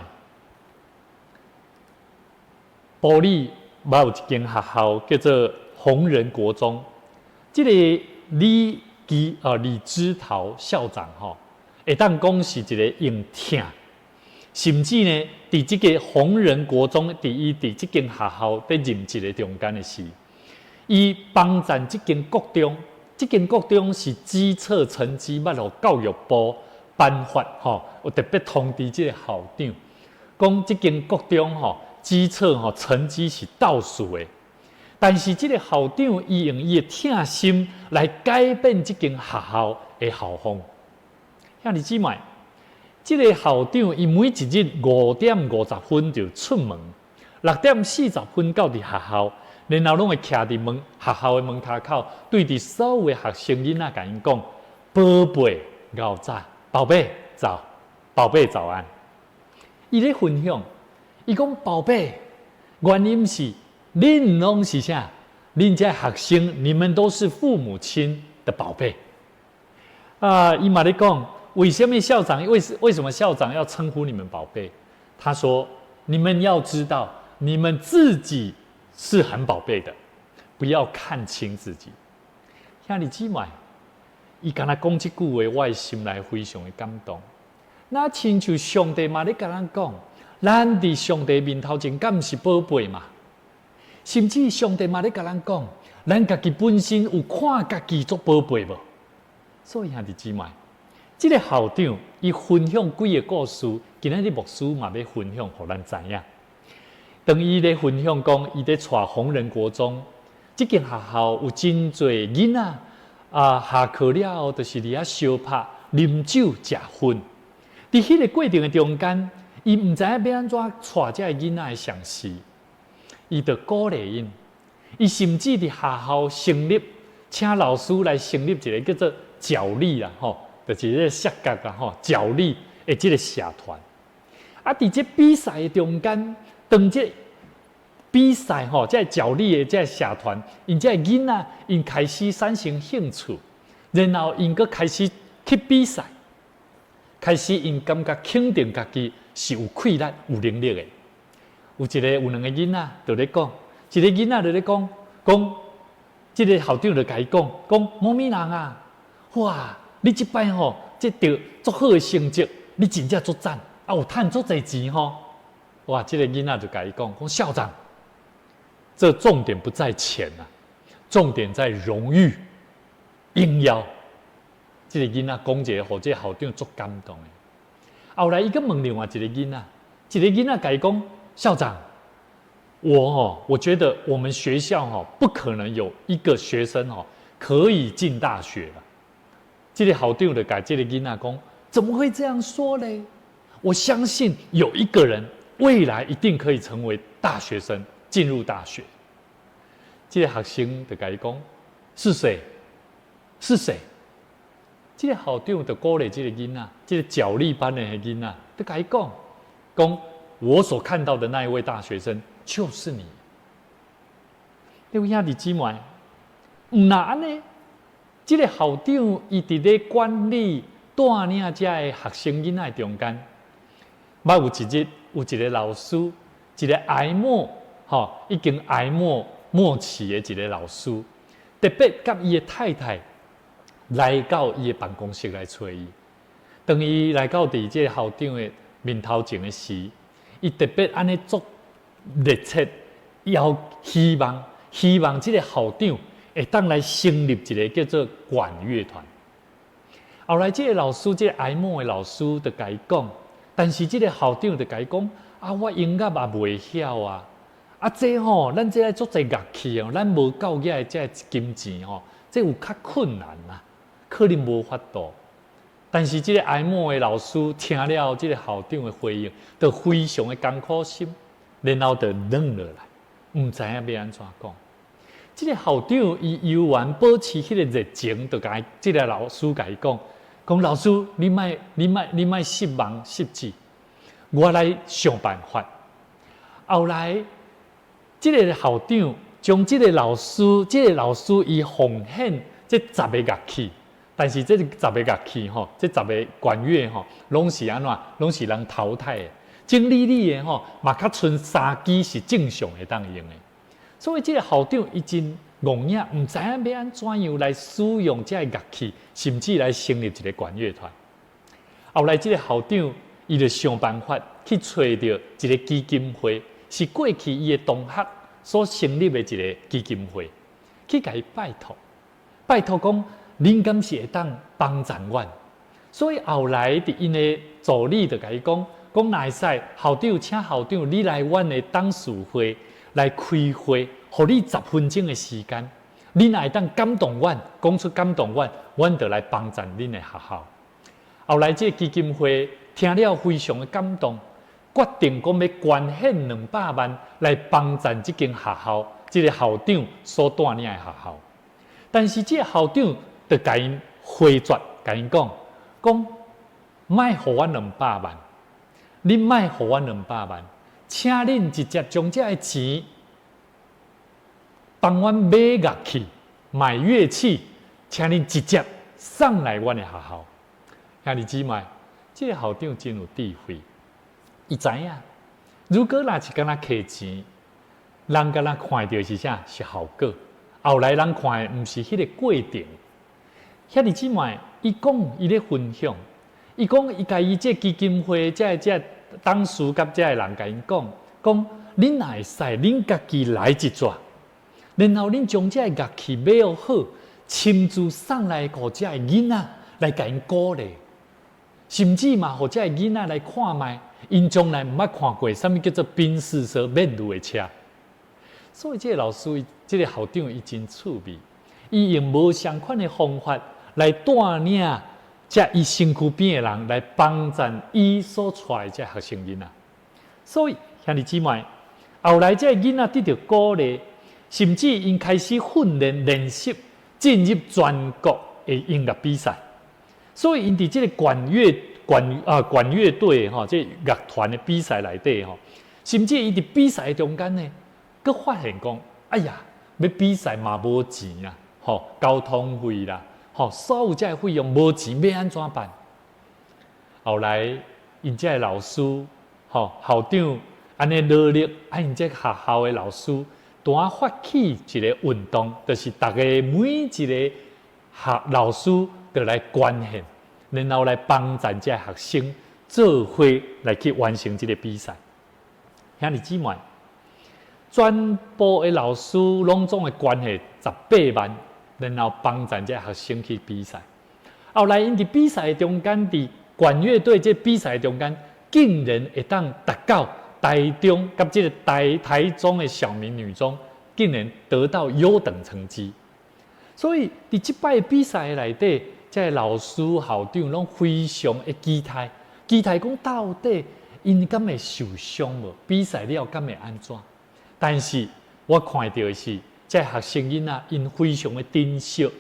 埔里嘛有一間學校叫做宏仁國中，這個李之桃校長吼，會當講是一個用疼，甚至呢，佇這個宏仁國中，佇伊佇這間學校佇任職的中間的時，伊幫贊這間國中，這間國中是基測成績捌予教育部頒發吼，有特別通知這個校長，講這間國中吼基測吼成績是倒數的，但是這個校長伊用伊的疼心來改變這間學校的校風。兄弟姊妹，這個校長伊每一日5點50分就出門，6點40分到佇學校，然後攏會徛佇門學校的門跤口，對佇所有的學生囡仔共𪜶講：寶貝，𠢕早，寶貝早，寶貝早安。伊咧分享，伊講寶貝，原因是恁攏是啥？恁這學生，你們都是父母親的寶貝。啊，伊嘛咧講，為什麼校長為什麼校長要稱呼你們寶貝？他說：你們要知道，你們自己是很寶貝的，不要看輕自己。兄弟姊妹，伊敢若講這句話，我的心內非常的感動。那親像上帝嘛咧共咱講，咱佇上帝面頭前敢毋是寶貝嘛？甚至上帝嘛咧共咱講，咱家己本身有看家己足寶貝無？所以兄弟姊妹，這個校長伊分享幾個故事，今仔日牧師嘛欲分享，予咱知影。當伊咧分享講，伊咧帶宏仁國中，這間學校有真濟囡仔啊，下課了後就是佇遐相拍、啉酒、食薰。佇彼個過程的中間，伊毋知影欲按怎帶這个囡仔的上司，伊就鼓勵𪜶。伊甚至佇學校成立，請老師來成立一個叫做角力啦，吼，就是這個摔角啦，吼，角力的這個社團。啊，佇這比賽的中間，當這比賽吼，這個角力的這個社團，𪜶這個囡仔，𪜶開始產生興趣，然後𪜶閣開始去比賽，開始𪜶感覺肯定家己是有氣力、有能力的。有一個有兩個囡仔就咧講，一個囡仔就咧講，講這個校長就共伊講，講某某人啊，哇，你這擺吼，這得足好的成績，你真正足讚，啊有趁足濟錢吼。哇，這個囡仔就共伊講，講校長，這重點不在錢啊，重點在榮譽、榮耀。這個囡仔講一個，予這個校長足感動的。後來伊閣問另外一個囡仔，一個囡仔共伊講，校長，我吼，我覺得我們學校吼，不可能有一個學生吼可以進大學了。這個校長就共這個囡仔講，怎麼會這樣說呢？我相信有一個人未來一定可以成為大學生，進入大學。這個學生就共伊講，是誰？是誰？這個校長就鼓勵這個囡仔，這個角力班的囡仔，就共伊講，講我所看到的那一位大學生就是你。各位兄弟姊妹，毋若按呢，這個校長伊佇咧管理帶領這个學生囡仔中間，捌有一日有一個老師，一個癌末吼，已經癌末末期的一個老師，特別佮伊的太太來到伊的辦公室來揣伊。當伊來到佇這個校長的面頭前的時，伊特別按呢足熱切，要希望希望這個校長會當來成立一個叫做管樂團。後來這個老師，這個癌末的老師就共伊講，但是這個校長就共伊講：啊，我音樂也袂曉啊！啊，這吼，咱這愛足濟樂器哦，咱無夠額的這金錢吼，這有較困難啊，可能無法度。但是這個癌末的老師聽了這個校長的回應，就非常的艱苦心，然後就軟落來，毋知影欲按怎講。這個校長伊猶原保持彼個熱情，就共這個老師共伊講：講老師，你莫你莫你莫失望失志，我來想辦法。後來，這個校長將這個老師，這個老師伊奉獻這十个樂器，但是這十个樂器吼，這十个管樂吼，攏是按怎？攏是人淘汰的，整理理的吼，嘛較賰三支是正常會當用的。所以這個校長伊真戇影，毋知影欲按怎樣來使用這个樂器，甚至來成立一個管樂團。後來這個校長伊就想辦法去揣著一個基金會，是過去伊的同學所成立的一個基金會，去共伊拜託，拜託講，恁敢是會當幫贊阮？所以後來佇𪜶的助理就共伊講，講若會使，校長請校長你來阮的董事會來開會，予你10分鐘的時間，你若會當感動阮，講出感動阮，阮就來幫贊恁的學校。後來這個基金會聽了非常的感動，決定講欲捐獻200萬來幫贊這間學校，這個校長所帶領的學校。但是這個校長就共𪜶回絕，共𪜶講，講莫予阮兩百萬，恁莫予阮兩百萬，請恁直接將這个錢幫阮買樂器、買樂器，請恁直接送來阮的學校。兄弟姊妹，這個校長真有智慧，伊知影，如果若是干焦摕錢，人干焦看著是啥？是效果。後來人看的毋是彼個過程。兄弟姊妹，伊講伊咧分享，伊講伊共伊這基金會這這董事佮這个人共𪜶講，講恁若會使，恁家己來一逝，然後恁將這个樂器買好，親自送來予這个囡仔來共𪜶鼓勵，甚至嘛，予這个囡仔來看覓，𪜶從來毋捌看過啥物叫做賓士車免路的車。所以這个老師，這个校長伊真趣味，伊用無相仝的方法來帶領這伊身軀邊的人來幫贊伊所帶的這學生囡仔。所以兄弟姊妹，後來這个囡仔得著鼓勵，甚至𪜶開始訓練練習，進入全國的音樂比賽。所以𪜶佇這個管樂隊吼，這樂團的比賽內底吼，甚至伊佇比賽的中間呢，閣發現講，哎呀，欲比賽嘛無錢啊，吼，交通費啦，吼，所有這個費用無錢，欲按怎辦？後來𪜶這個老師，吼，校長按呢努力，啊，𪜶這學校的老師，拄仔發起一個運動，就是逐个每一個學老師都來捐獻，然後來幫贊這學生做伙來去完成這個比賽。兄弟姊妹，全部的老師攏總會捐獻18萬，然後幫贊這學生去比賽。後來𪜶佇比賽的中間，佇管樂隊這比賽中間，竟然會當達到台中佮這个台中的曉明女中，竟然得到優等成績。所以佇這擺比賽內底，這个老師校長攏非常的期待，期待講到底𪜶敢會受傷無？比賽了敢會按怎？但是我看著的是，這學生囡仔𪜶非常的珍惜，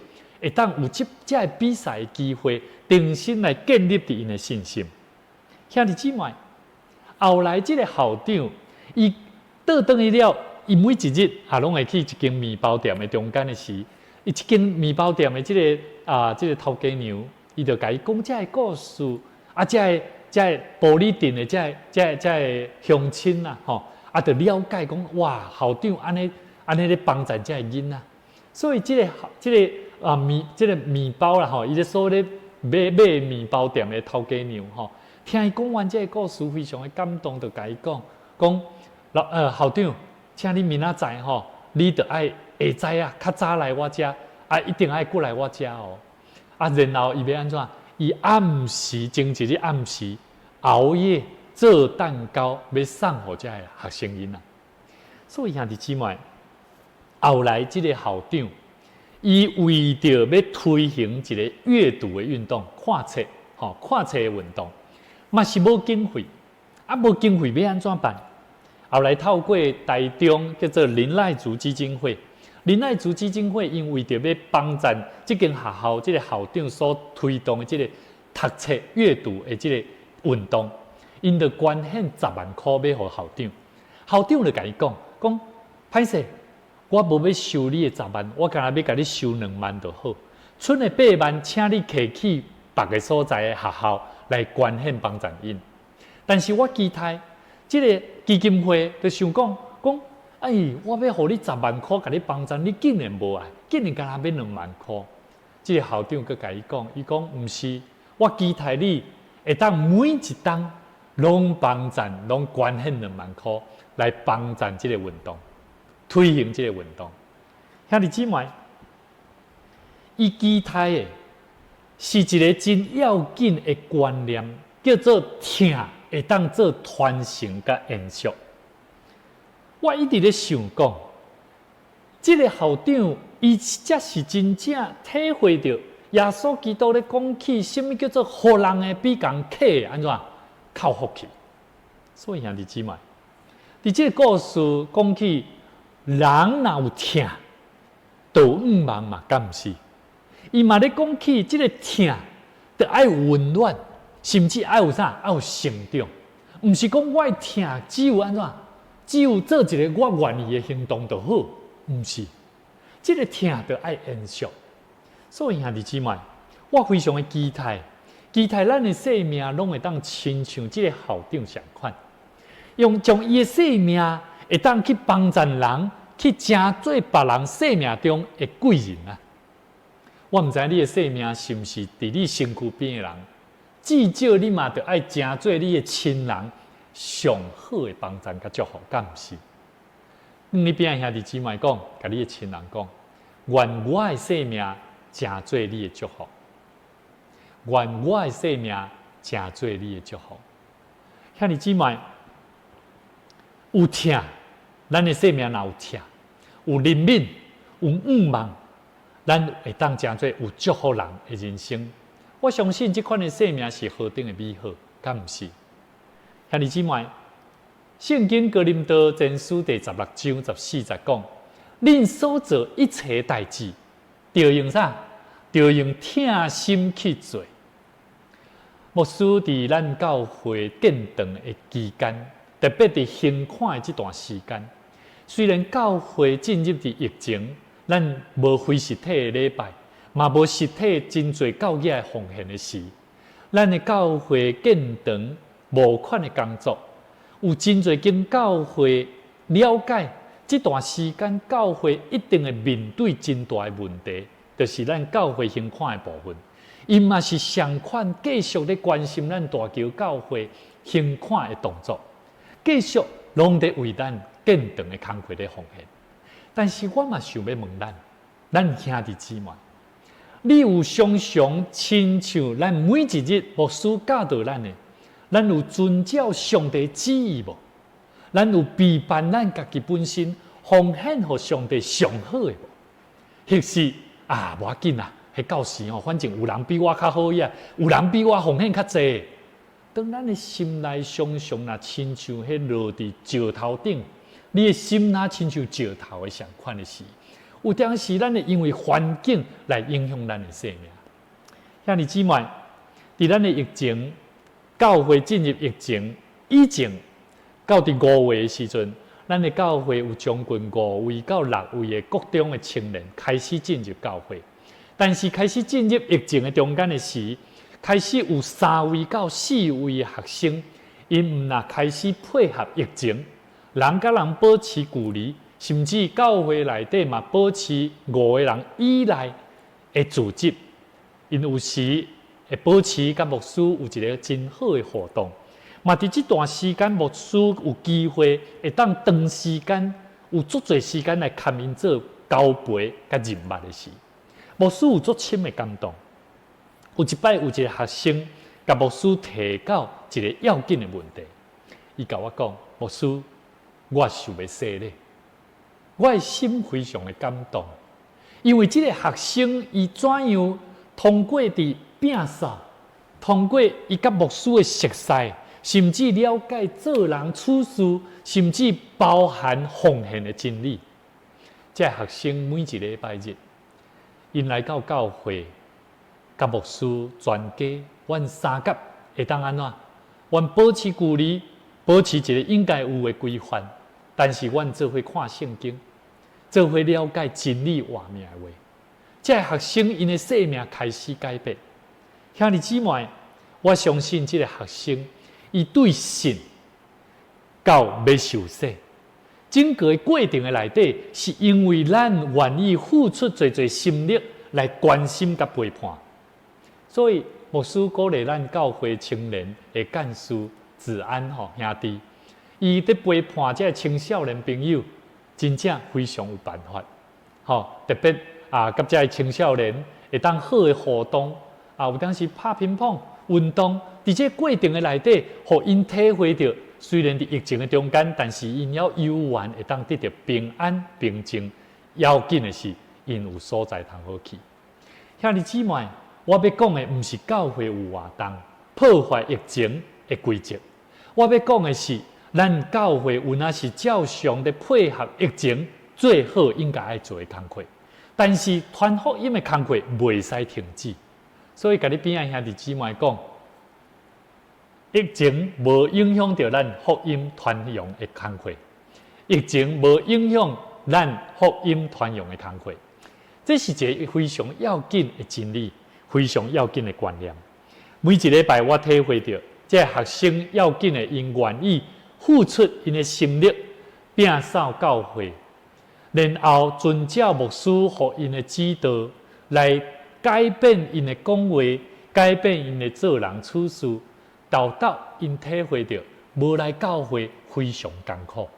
會當有這個比賽的機會，重新來建立佇𪜶的信心。兄弟姊妹，後來這个校長，伊倒轉去了，伊每一日也攏會去一間麵包店的中間的時，伊這間麵包店的這個頭家娘，伊就共伊講這個故事，啊，這個埔里鎮的這個鄉親啊，吼，啊，就了解講，哇，校長按呢按呢咧幫贊這個囡仔，所以這個麵包啦，吼，伊咧所咧賣麵包店的頭家娘吼，聽伊講完這個故事，非常的感動，就共伊講講校長，請你明仔載吼，你著愛下早啊，較早來我遮，啊，一定愛過來我遮哦。啊，然後伊欲按怎？伊暗時前一日暗時熬夜做蛋糕，欲送予這個學生囡仔。所以兄弟姊妹，後來這个校長，伊為著欲推行一个閱讀的運動，看冊，吼，看冊的運動，嘛是無經費，啊，無經費欲按怎辦？後來透過台中叫做林賴族基金會，林賴族基金會𪜶為著欲幫贊這間學校，這个校長所推動的這個讀冊閱讀的這个運動，𪜶就捐獻10萬箍欲予校長。校長就共伊講講，歹勢，我無欲收你的十萬，我干焦欲共你收2萬就好。賰的8萬，請你提去別个所在的學校來捐獻幫贊𪜶。但是我期待這个基金會就想講講，哎，我欲予你十萬箍，共你幫贊，你竟然無愛，竟然干焦欲2萬箍。這个校長閣共伊講，伊講毋是，我期待你會當每一冬攏幫贊，攏捐獻2萬箍來幫贊這個運動，推行這個運動。兄弟姊妹，伊期待的是一个真要緊的觀念，叫做疼會當做傳承佮延續。我一直咧想講，這个校長伊才是真正體會著耶穌基督咧講起，啥物叫做予人的比共客的按怎較福氣。所以兄弟姊妹，佇這个故事講起，人若有疼，就有向望嘛，敢毋是？伊嘛咧講起這个疼，著愛有溫暖，甚至愛有啥？愛有成長。毋是講我的疼只有按怎？只有做一个我願意的行動就好，毋是。這个疼著愛延續。所以兄弟姊妹，我非常的期待，期待咱的生命攏會當親像這个校長仝款，用將伊的生命會當去幫贊人，去成做別人生命中的貴人啊！我毋知你的生命是毋是佇你身軀邊的人，至少你嘛著愛成做你的親人上好的幫贊佮祝福，敢毋是？你邊仔兄弟姊妹講，共你的親人講，願我的生命成做你的祝福。願我的生命成做你的祝福。兄弟姊妹，有疼，咱的生命若有疼，有憐憫，有向望，咱會當成做有祝福人的人生。我相信這款的生命是何等的美好，敢毋是？兄弟姊妹，聖經哥林多前書第16章14節講：恁所做一切代誌，著用啥？著用疼心去做。牧師佇咱教會建堂的期間，特別佇興款的這段時間，雖然教會進入佇疫情，咱無非實體的禮拜，嘛無實體真濟教義的奉獻的時，咱的教會建堂募款的工作，有真濟間教會了解這段時間教會一定會面對真大的問題，就是咱教會興款的部分。𪜶嘛是相款繼續咧關心咱大橋教會興款的動作，繼續攏佇為咱建堂的工課咧奉獻。但是我嘛想欲問咱，咱兄弟姊妹，你有常常親像咱每一日牧師教導咱的，咱有遵照上帝旨意無？咱有備辦咱家己本身奉獻予上帝上好的無？抑是啊，無要緊啦。彼到時吼，反正有人比我較好呀，有人比我奉獻較濟。當咱的心內常常若親像彼落佇石頭頂，你的心若親像石頭的相款的時，有當時咱會因為環境來影響咱的生命。兄弟姊妹，佇咱的疫情，教會進入疫情以前，到佇5月的時陣，咱的教會有將近五位到六位的國中的青年開始進入教會。但是開始進入疫情的中間的時，開始有三位到四位的學生，𪜶毋若開始配合疫情，人佮人保持距離，甚至教會內底嘛保持五個人以內的聚集，𪜶有時會保持佮牧師有一個真好的互動。嘛佇這段時間，牧師有機會會當長時間有足濟時間來共𪜶做交陪佮認捌的時。牧師有足深的感動。有一擺有一個學生共牧師提到一個要緊的問題，伊共我講：牧師，我想欲洗禮。我的心非常的感動，因為這個學生伊怎樣通過佇摒掃，通過伊佮牧師的熟似，甚至了解做人處事，甚至包含奉獻的真理。這個學生每一禮拜日，𪜶來到教會，佮牧師全家，阮相佮會當按怎？阮保持距離，保持一個應該有的規範。但是阮做伙看聖經，做伙了解真理活命的話。這個學生𪜶的生命開始改變。兄弟姊妹，我相信這個學生，伊對信到欲受洗，整個過程的內底，是因為咱願意付出濟濟心力來關心佮陪伴。所以牧師鼓勵咱教會青年的幹事子安吼兄弟，伊佇陪伴這個青少年朋友，真正非常有辦法。吼，特別啊，佮這個青少年會當好的互動，啊，有當時拍乒乓、運動，佇這個過程的內底，予𪜶體會著，雖然佇疫情的中間，但是𪜶猶原會當得著平安平靜。要緊的是，𪜶有所在通好去。兄弟姊妹，我欲講的毋是教會有活動破壞疫情的規則，我欲講的是，咱教會有若是照常的配合疫情，最好應該愛做的工課。但是傳福音的工課袂使停止，所以共你邊仔兄弟姊妹講，疫情無影響著咱福音傳揚的工課，疫情無影響咱福音傳揚的工課，這是一個非常要緊的真理，非常要緊的觀念。每一禮拜我體會著，這個學生要緊的，𪜶願意付出𪜶的心力，摒掃教會，然後遵照牧師予𪜶的指導來改變𪜶的講話，改變𪜶的做人處事，到到𪜶體會著無來教會非常艱苦。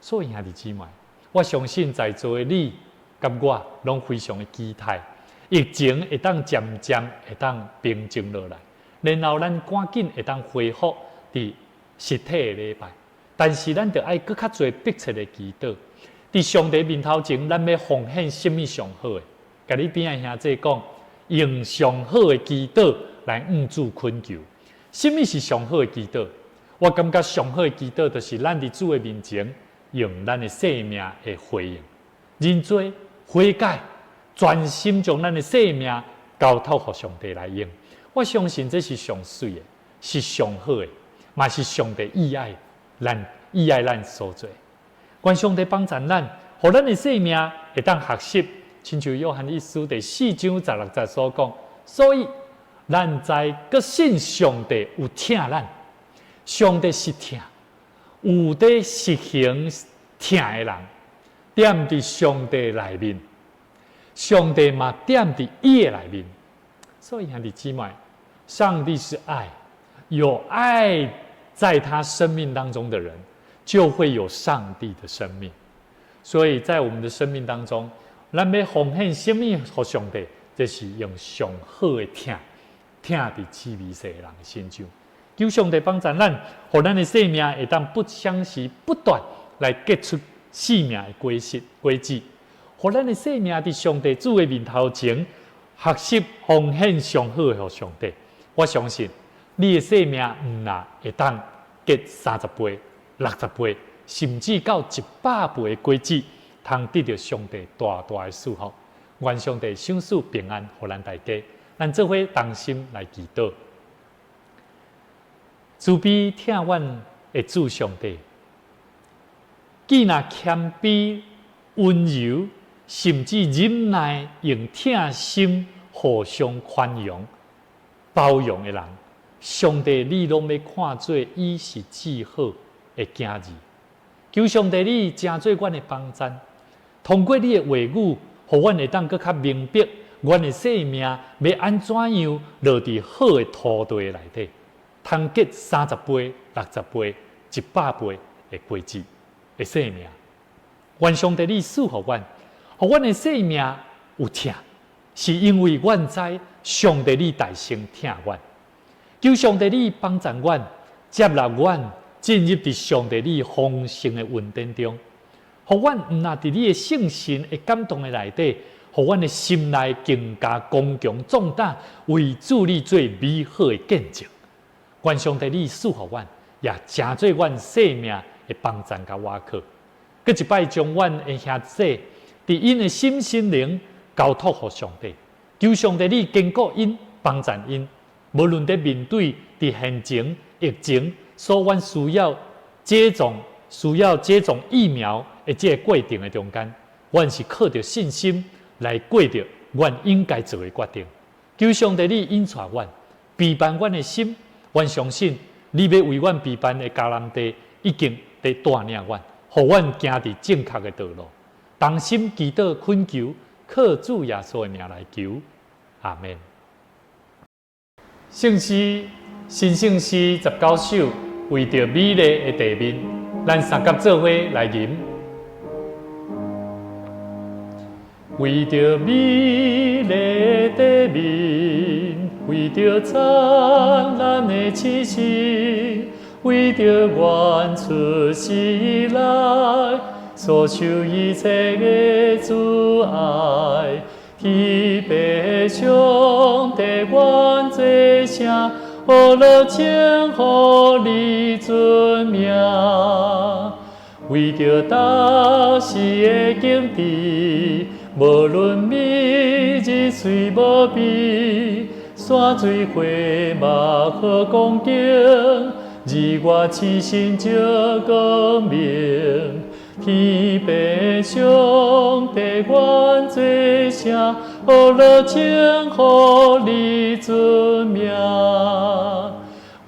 所以兄弟姊妹，我相信在座的你佮我攏非常的期待，疫情會當漸漸會當平靜落來，然後咱趕緊會當恢復佇實體的禮拜。但是咱著愛閣較濟迫切的祈禱，佇上帝面頭前，咱欲奉獻啥物上好的？共你邊仔兄弟講，用上好的祈禱來向主懇求。啥物是上好的祈禱？我感覺上好的祈禱，就是咱佇主的面前，用咱的生命的回應，認罪悔改，專心將咱的生命交託予上帝來用。我相信這是上媠的，是上好的，嘛是上帝意愛咱意愛咱所做。願上帝幫助咱，予咱的生命會當學習，親像約翰一書第4章16節所講，所以咱知閣信上帝有疼咱，上帝是疼，有佇實行疼的人，踮佇上帝內面，上帝嘛踮佇伊的內面。所以兄弟姊妹，上帝是愛，有愛在他生命當中的人，就會有上帝的生命。所以在我們的生命當中，咱欲奉獻啥物予上帝，這是用上好的疼，疼佇痴微細的人的身上。求上帝幫助咱，予咱的生命會當不相時不斷來結出生命的果實果子，予咱的生命佇上帝主的面頭前學習奉獻上好的予上帝。我相信你的生命毋但會當結30倍、60倍，甚至到100倍的果子，通得著上帝大大的祝福。願上帝賞賜平安，予咱大家。咱做伙同心來祈禱，慈悲疼阮的主上帝，既若謙卑、溫柔，甚至忍耐，用疼心互相寬容、包容的人，上帝你攏欲看做伊是至好的囝兒。求上帝你成做阮的幫贊，通過你的話語，予阮會當閣較明白，阮的生命欲按怎樣落佇好的土地內底，通結30倍、60倍、100倍的果子的生命。願上帝你賜予阮，予阮的生命有疼，是因為阮知上帝你大先疼阮。求上帝你幫助阮，接納阮進入佇上帝你豐盛的恩典中，予阮毋但佇你的聖神的感動的內底，予阮的心內更加剛強壯膽，為主你做美好的見證。願上帝你賜予阮，也成做阮生命的幫贊佮倚靠。閣一擺將阮的兄弟佇𪜶的心身靈交託予上帝，求上帝你堅固𪜶，幫贊𪜶。無論佇面對佇現前疫情，所阮需要接種疫苗的這個過程的中間，阮是靠著信心來過著阮應該做的決定。求上帝你引帶阮，備辦阮的心，阮相信你欲為阮備辦的迦南地，已經佇帶領阮，予阮行佇正確的道路。同心祈禱懇求，靠主耶穌的名來求，阿們。聖詩新聖詩19首，為著美麗的地面，咱三佮做伙來吟。為著美麗的地面，為著燦爛的星星，為著阮出世以來所受一切的阻礙，天父上帝願做聲，呵咾稱呼你尊名。為著逐時的景致，無論美日雖無比，山水花木好光景，日月星辰照光明。天父上帝願做聲，呵咾稱呼你尊名。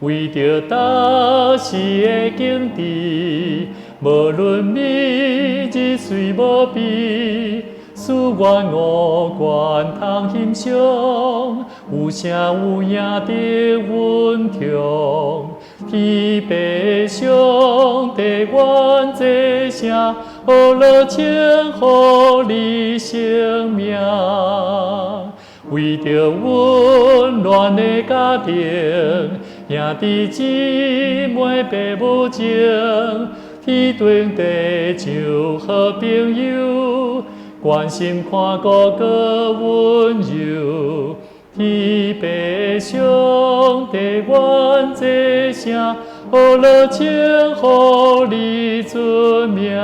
為著逐時的景致，無論美日雖無比，使阮五官通欣賞，有聲有影的溫強。天父上帝願做聲，呵咾稱呼你聖名。為著溫暖的家庭，兄弟姊妹爸母情，天頂地上好朋友，關心看顧閣溫柔。天父上帝願這聲，呵咾稱呼你尊名。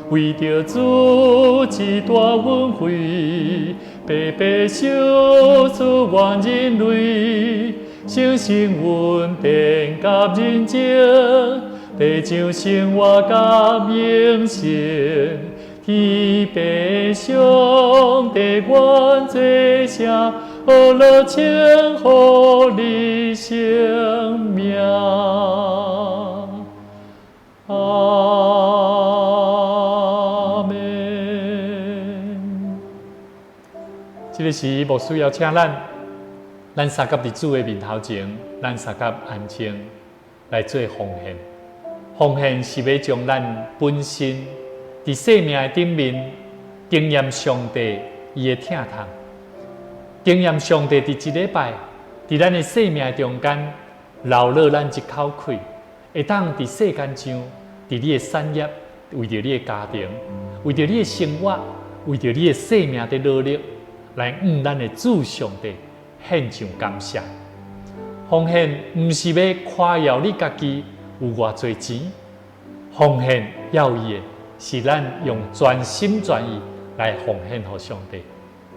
為著主之大恩惠，白白賞賜阮人類，誠實恩典佮仁情，地上生活佮永生。天父上帝願這聲，呵咾稱呼你聖名。阿們。這个時牧師邀請咱，咱相佮佇主的面頭前，咱相佮安靜來做奉獻。奉獻是欲將咱本身佇生命的頂面經驗上帝伊的疼痛，經驗上帝佇這禮拜佇咱的生命中間留落咱一口氣，會當佇世間上，佇你的產業，為著你的家庭，為著你的生活，為著你的生命佇努力，來向咱的主上帝獻上感謝。奉獻毋是欲誇耀你家己有偌濟錢，奉獻要伊的是咱用全心全意來奉獻予上帝。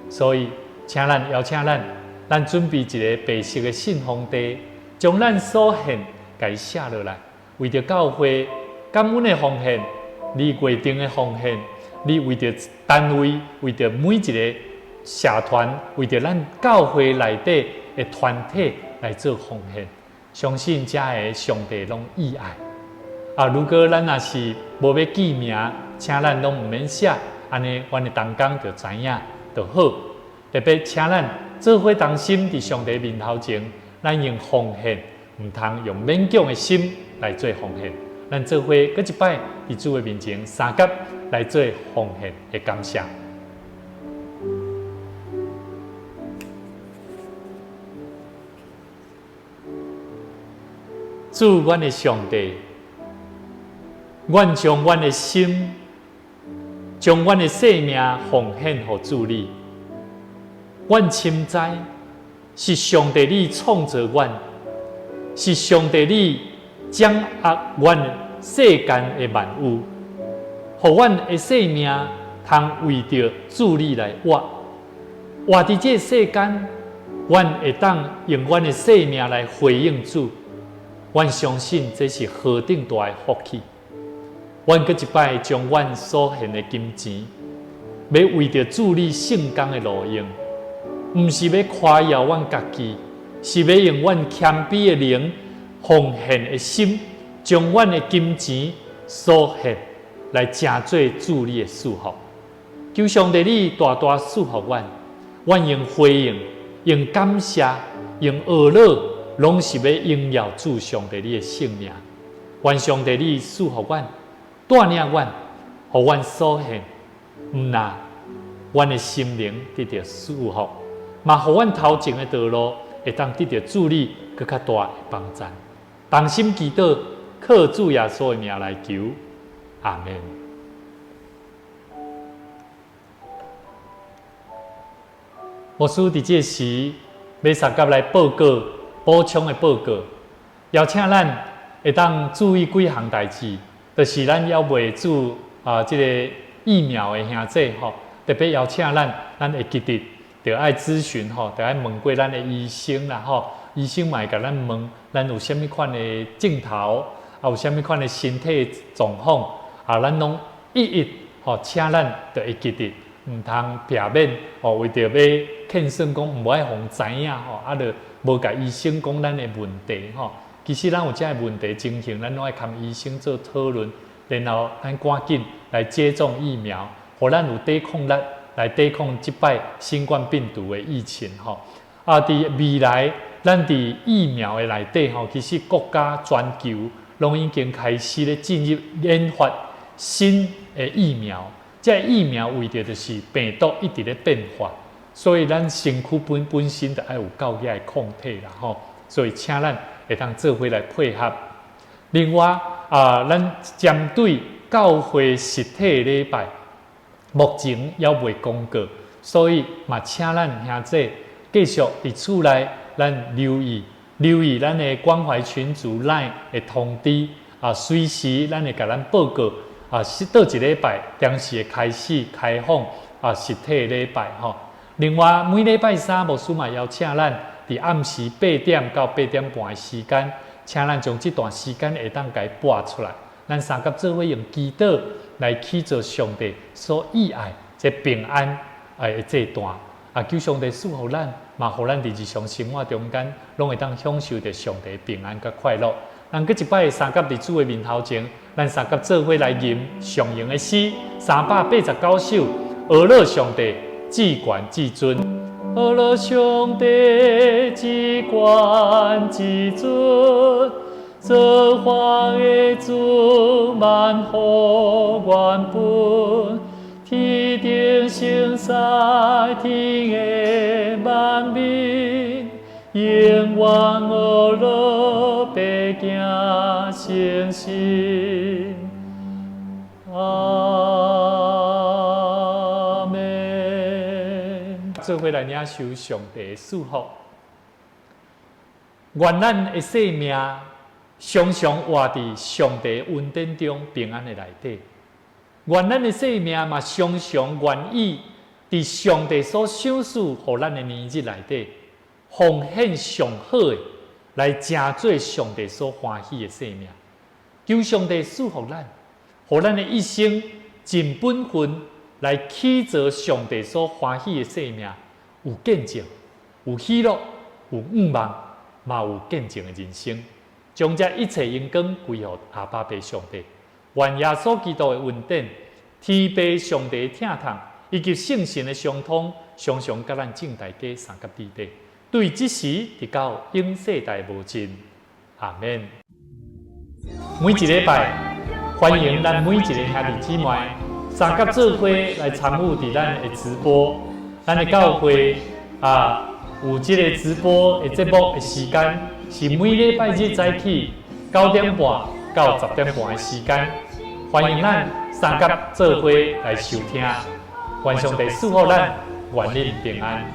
所以，請咱邀請咱，咱準備一个白色的信封袋，將咱所獻共伊寫落來，為著教會感恩的奉獻，你月頂的奉獻，你為著單位，為著每一个社團，為著咱教會內底的團體來做奉獻，相信這个上帝攏喜愛。啊，如果咱若是無欲記名，請咱攏毋免寫，按呢，阮的同工就知影就好。特別請咱做伙同心佇上帝面頭前，咱用奉獻，毋通用勉強的心來做奉獻。咱做伙閣一擺佇主的面前相佮來做奉獻的感謝。主，阮的上帝，阮將阮的心，將阮的生命奉獻予主你。阮深知是上帝你創造阮，是上帝你掌握阮世間的萬有，予阮的生命通為著主你來活。活佇這世間，阮會當用阮的生命來回應主。阮相信這是何等大的福氣。阮閣一擺將阮所獻的金錢，欲為著主你聖工的路用，毋是欲誇耀阮家己，是欲用阮謙卑的靈、奉獻的心，將阮的金錢所獻來成做主你的祝福。求上帝你大大祝福阮，阮用回應、用感謝、用呵咾，攏是欲榮耀主上帝你的聖名。願上帝你賜福阮，帶領阮，予阮所獻，毋但阮的心靈得著祝福，嘛予阮頭前的道路會當得著主你閣較大的幫贊。同心祈禱，靠主耶穌的名來求，阿們。牧師佇這時欲相佮來報告補充的報告，邀請咱會當注意幾項代誌，就是咱猶未注啊這个疫苗的兄弟吼，特別邀請咱，咱會記得著愛諮詢吼，著愛問過咱的醫生啦吼，醫生嘛會共咱問，咱有啥物款的症頭，啊有啥物款的身體狀況，啊咱攏一一吼，請咱著會記得，毋通避免吼，為著欲勸算講毋愛予人知影吼，啊著無共醫生講咱的問題吼。其實咱有這个問題情形，咱攏愛共醫生做討論，然後咱趕緊來接種疫苗，予咱有抵抗力來抵抗這擺新冠病毒的疫情吼。啊，佇未來，咱佇疫苗的內底吼，其實國家全球攏已經開始咧進入研發新的疫苗。這个疫苗為著就是病毒一直咧變化，所以咱身軀本身就愛有夠遐的抗體啦吼。所以請咱會當做伙來配合。另外啊，咱針對教會實體禮拜，目前猶未公告，所以嘛請咱兄弟繼續佇厝內，咱留意留意咱的關懷群組 LINE 的通知啊，隨時咱會共咱報告啊，是佗一禮拜當時會開始開放啊實體禮拜吼。另外每禮拜三牧師嘛邀請咱佇暗時8點到8點半的時間，請咱將這段時間會當共撥出來，咱相佮做伙用祈禱來去做上帝所喜愛這平安的祭壇啊，求上帝賜予咱，嘛予咱佇日常生活中間，攏會當享受著上帝平安佮快樂。咱閣一擺相佮佇主的面頭前，咱相佮做伙來吟上榮的詩389首，呵咾上帝至懸至尊，呵咾上帝至懸至尊，造化的主萬福原本，天頂聖使天的萬民，永遠呵咾白行誠實。阿們。做伙來領受上帝的祝福。願咱的生命常常活佇上帝恩典中平安的內底。願咱的生命嘛常常願意佇上帝所賞賜予咱的年日內底，奉獻上好的，來成做上帝所歡喜的生命。求上帝賜福咱，予咱的一生盡本分來去做上帝所歡喜的生命，有見證，有喜樂，有盼望，嘛有見證的人生。將這一切榮光歸予阿爸父上帝。願耶穌基督的恩典、天父上帝的疼痛，以及聖神的相通，常常佮咱眾大家相佮佇底，對這時直到永世代無盡。阿們。每一禮拜，歡迎咱每一個兄弟姊妹相佮做伙來參與佇咱的直播。咱的教會啊，有這個直播的節目的時間是每禮拜日早起9點半到10點半的時間，歡迎咱相佮做伙來收聽。願上帝賜福咱，願恁平安。